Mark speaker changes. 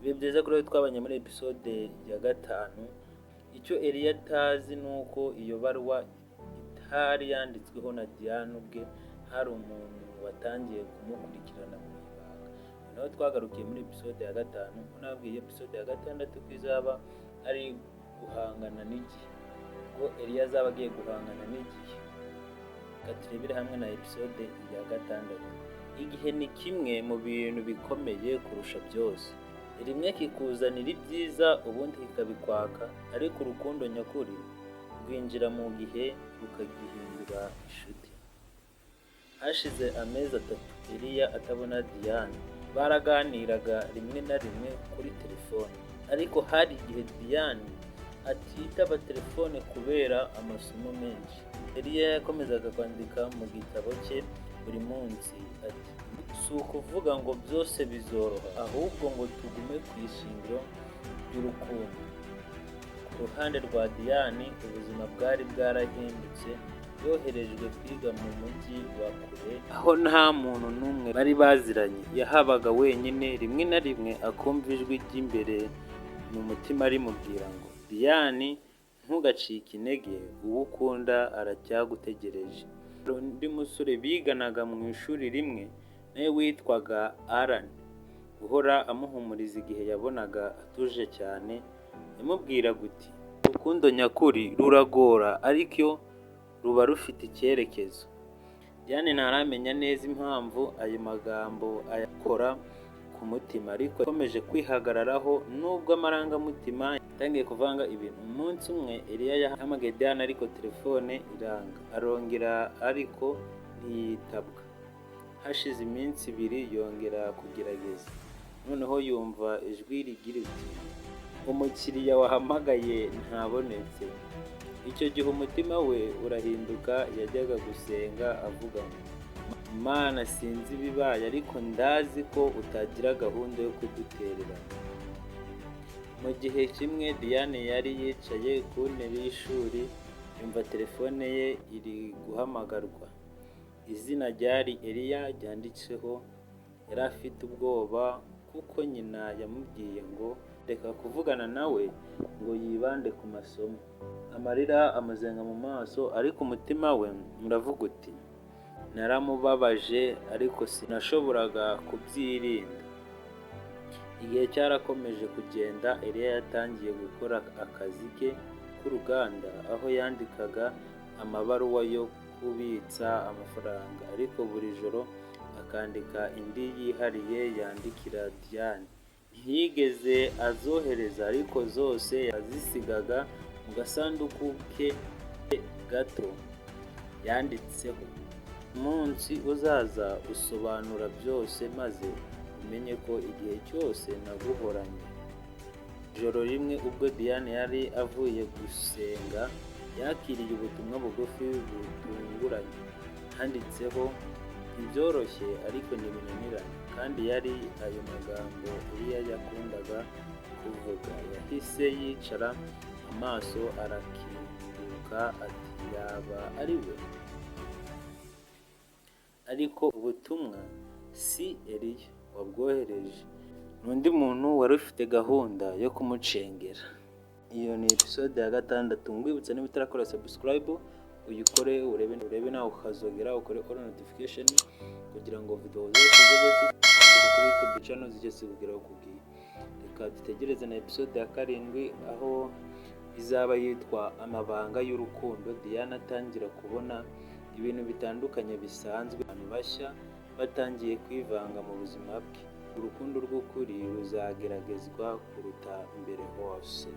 Speaker 1: Ibihe byiza kuri we twabanye muri episode ya 5. Icyo Eliya atazi ni uko iyo baruwa itari yanditsweho na Diane ubwe, hari umuntu watangiye kumukurikirana mu ibanga. Naho twagarukiye muri episode ya 5, nabwiye episode ya 6 ko izaba ari guhangana n'igihe, ubwo Eliya azaba agiye guhangana n'igihe. Reka turebere hamwe na episode ya 6. Igihe ni kimwe mu bintu bikomeye kurusha byose. Rimwe kikuzanira ibyiza, ubundi kikabikwaka, ariko urukundo nyakuri rwinjira mu gihe rukagihindura inshuti. Hashize amezi 3 Eliya atabona Diane. Baraganiraga rimwe na rimwe kuri telefone, ariko hari igihe Diane atitaba telefone kubera amasomo menshi. Eliya yakomezaga kwandika mu gitabo cye buri munsi ati: "Si ukuvuga ngo byose bizoroha, ahubwo ngo tugume ku ishingiro ry'urukundo." Ku ruhande rwa Diane, ubuzima bwari bwarahindutse. Yoherejwe kwiga mu mujyi wa kure aho nta muntu n'umwe bari baziranye. Yahabaga wenyine, rimwe na rimwe akumva ijwi ry'imbere mu mutima rimubwira ngo: "Diane, ntugacike intege, uwo ukunda aracyagutegereje." Undi musore biganaga mu ishuri rimwe nawe witwaga Alan, uhora amuhumuriza igihe yabonaga atuje cyane, yamubwiraga uti: "Urukundo nyakuri ruragora, ariko ruba rufite icyerekezo." Diane ntaramenya neza impamvu ayo magambo ayakora ku mutima, ariko yakomeje kwihagararaho nubwo amarangamutima yatangiye kuvanga ibintu. Umunsi umwe Eliya yahamagaye Diane, ariko telefone iranga. Arongera, ariko ntiyitabwa. Hashize iminsi 2 yongera kugerageza, noneho yumva ijwi rigira riti: "Umukiriya wahamagaye ntabonetse." Icyo gihe umutima we urahinduka. Yajyaga gusenga avuga ngo: "Mana, sinzi ibibaye, ariko ndazi ko utagira gahunda yo kudutererana." Mu gihe kimwe Diane yari yicaye ku ntebe y'ishuri, yumva telefone ye iri guhamagarwa. Izina ryari Eliya ryanditseho. Yari afite ubwoba kuko nyina yamubwiye ngo reka kuvugana nawe, ngo yibande ku masomo. Amarira amuzenga mu maso, ariko umutima we uravuga uti: "Naramubabaje, ariko sinashoboraga kubyirinda." Igihe cyarakomeje kugenda. Eliya yatangiye gukora akazi ke k'uruganda, aho yandikaga amabaruwa yo kubitsa amafaranga, ariko buri joro akandika indi yihariye yandikira Diane. Ntiyigeze azohereza, ariko zose yazisigaga mu gasanduku ke gato yanditseho: "Umunsi uzaza usobanura byose, maze umenye ko igihe cyose naguhoranye." Ijoro rimwe ubwo Diane yari avuye gusenga, yakiriye ubutumwa bugufi butunguranye. Handitseho: "Ntibyoroshye, ariko ntibinanirana." Kandi yari ayo magambo Eliya yakundaga kuvuga. Yahise yicara, amaso arakinguka, ati: "Yaba ari we?" Ariko ubutumwa si Eliya wabwohereje, ni undi muntu wari ufite gahunda yo kumucengera. Iyo ni episode ya 6. Ngwibutsa, niba utarakora subscribe uyikore, urebe nawe ukazogera, ukore all notification kugira ngo video zose zijye zitambika kuri YouTube channel zijye zikugeraho ku gihe. Reka dutegereze na episode ya 7, aho izaba yitwa "Amabanga y'urukundo". Diane atangira kubona ibintu bitandukanye bisanzwe, abantu bashya batangiye kwivanga mu buzima bwe. Urukundo rw'ukuri ruzageragezwa kuruta mbere hose.